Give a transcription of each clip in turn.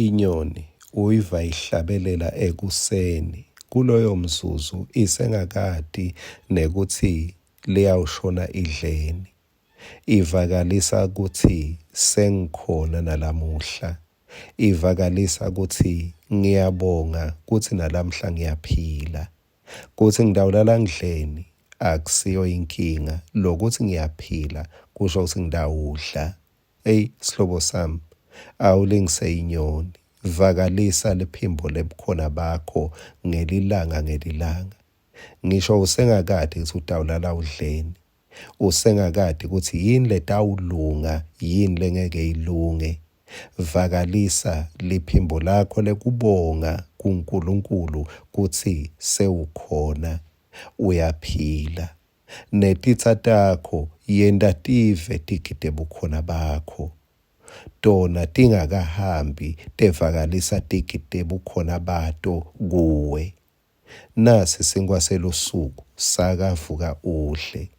Inyoni uyiva ihlabelela ekuseni, kuloyo mzuzu isengakati nekutsi liyawushona idleni. Ivakalisa kutsi sengikhona nalamuhla. Ivakalisa kutsi ngiyabonga kutsi nalamhla ngiyaphila. Kutsi ngitawulala ngidleni akusiyo inkinga, lokutsi ngiyaphila kusho kutsi ngitawudla. Eyi sihlobo sami, awulingise inyoni, vakalisa liphimbo lebukhona bakho ngelilanga ngelilanga. Ngisho usengakati kutsi utawulala udleni, usengakati kutsi yini letawulunga, yini lengeke ilunge. Vakalisa liphimbo lakho lekubonga kuNkulunkulu kutsi sewukhona, uyaphila. Netitsa takho yenta tive tigide bukhona bakho. Tona tingakahambi tevakalisa tigide bukhona bato kuwe. Nasi sinkhwa selusuku, saka vuka udle.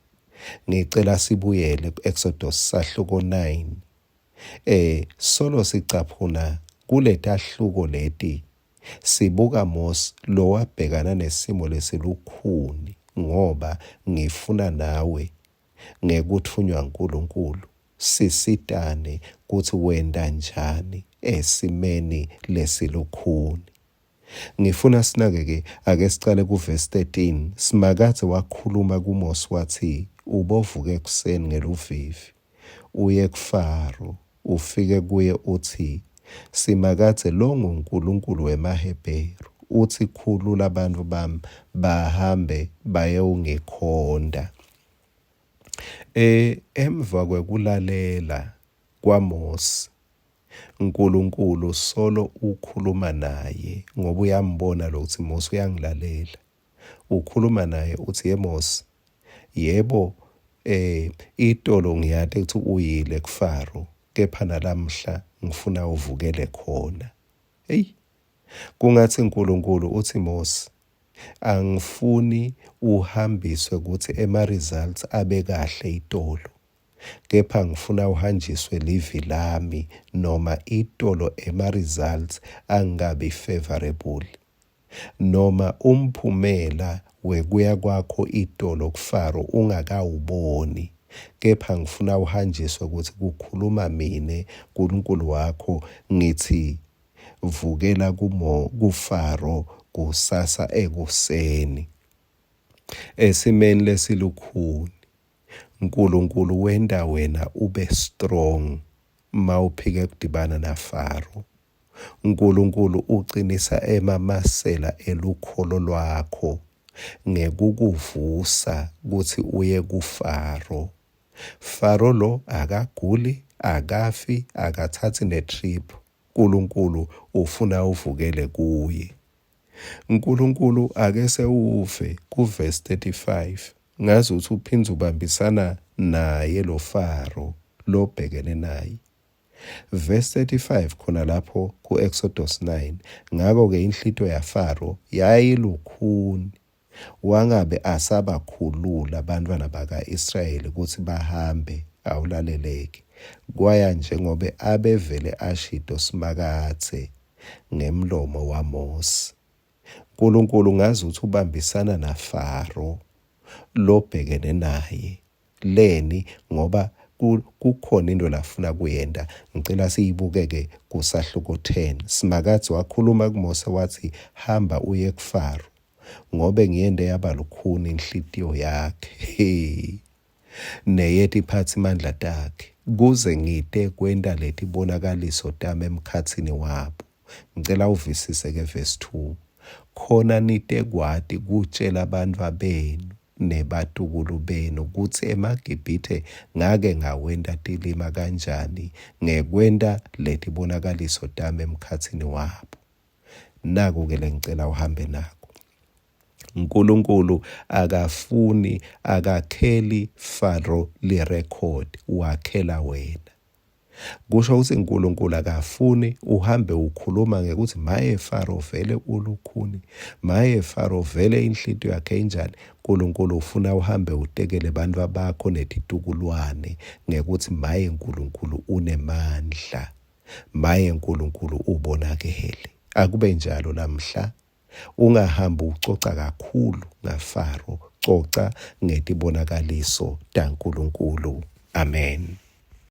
Ngicela sibuyele ku-Exodus sahluko 9. Eh solo sicaphuna kuletahluko leti sibuka Mosi lowabhekana nesimo lesilukhuni ngoba ngifuna nawe ngekutfunywa nguNkulunkulu sisitane kutsi wenta njani esimeni lesilukhuni. Ngifuna sinake-ke, ake sicale kuvesi 13. Simakadze wakhuluma kuMosi watsi, Ubovuka ekuseni ngeluvivi, uye kuFaro, ufike kuye utsi, Simakadze longuNkulunkulu wemaHebheru utsi, Khulula bantfu bami bahambe bayewungikhonta. E, emva kwekulalela kwaMosi, Nkulunkulu solo ukhuluma naye ngoba uyambona lo kutsi Mosi uyangilalela. Ukhuluma naye utsi ye Mosi, yebo eh itolo ngiyati kutsi uyile kuFaro kepha nalamhla ngifuna uvukele khona. Hey, kungatsi Nkulunkulu utsi Mosi, angifuni uhambiswe kutsi ema results abe kahle itolo. Kepha ngifuna uhanjiswe livi lami noma itolo ema results angabi favourable noma umphumela wekuya kwakho itolo kuFaro ungakawuboni kepha ngifuna uhanjiswe kutsi kukhuluma mine Nkulunkulu wakho ngitsi vukela kumo kuFaro kusasa ekuseni esimeni lesilukhuni Nkulunkulu wenta wena ube strong mawuphike kudibana naFaro. Nkulunkulu ucinisa emamasela elukholo lwakho ngekukuvusa kutsi uye kuFaro. Faro lo akaguli, akafi, akathatsi ne-trip. Nkulunkulu ufuna uvukele kuye. Nkulunkulu ake sewuve kuvesi 35 ngazi ukuthi uphindze ubambisana naye lo Faro lobhekene naye. Verse 35 khona lapho ku-Exodus 9 ngakho-ke inhlitiyo yaFaro yayilukhuni wangabe asabakhulula bantfwana baka-Israyeli kutsi bahambe awulaleleki kwaya njengobe abevele ashito Simakadze ngemlomo waMosi. Nkulunkulu ngazi ukuthi ubambisana naFaro lobhekene naye. Leni? Ngoba kukhona into lafuna kuyenta. Ngicela siyibukeke kusahluko 10. Simakadze wakhuluma kuMose wathi, hamba uye kuFaro, ngobe ngiyente yaba lukhuni inhlitiyo yakhe neyetiphatsimandla takhe, kuze ngite kwenta letibonakaliso tami emkhatsini wabo. Ngicela uvisise ke verse 2. Khona nitekwati kutjela bantfwabenu nebatukulu benu kutsi emaGibhithe ngake ngawenta tilima kanjani ngekwenta letibonakaliso tami emkhatsini wabo. Naku-ke lengicela uhambe nako. Nkulunkulu akafuni akakheli Faro lirekhodi, wakhela wena. Kusho ukuthi uNkulunkulu akafuni uhambe ukhuluma ngekuthi maye Faro vele ulukhuni, maye Faro vele inhlitiyo yakhe injani. Nkulunkulu ufuna uhambe utekele bantfwa bakho netitukulwane ngekuthi maye Nkulunkulu unemandla. Maye Nkulunkulu ubonakele. Akube njalo lamhla. Ungahambi ucoca kakhulu ngaFaro, coca ngetibonakaliso taNkulunkulu. Amen.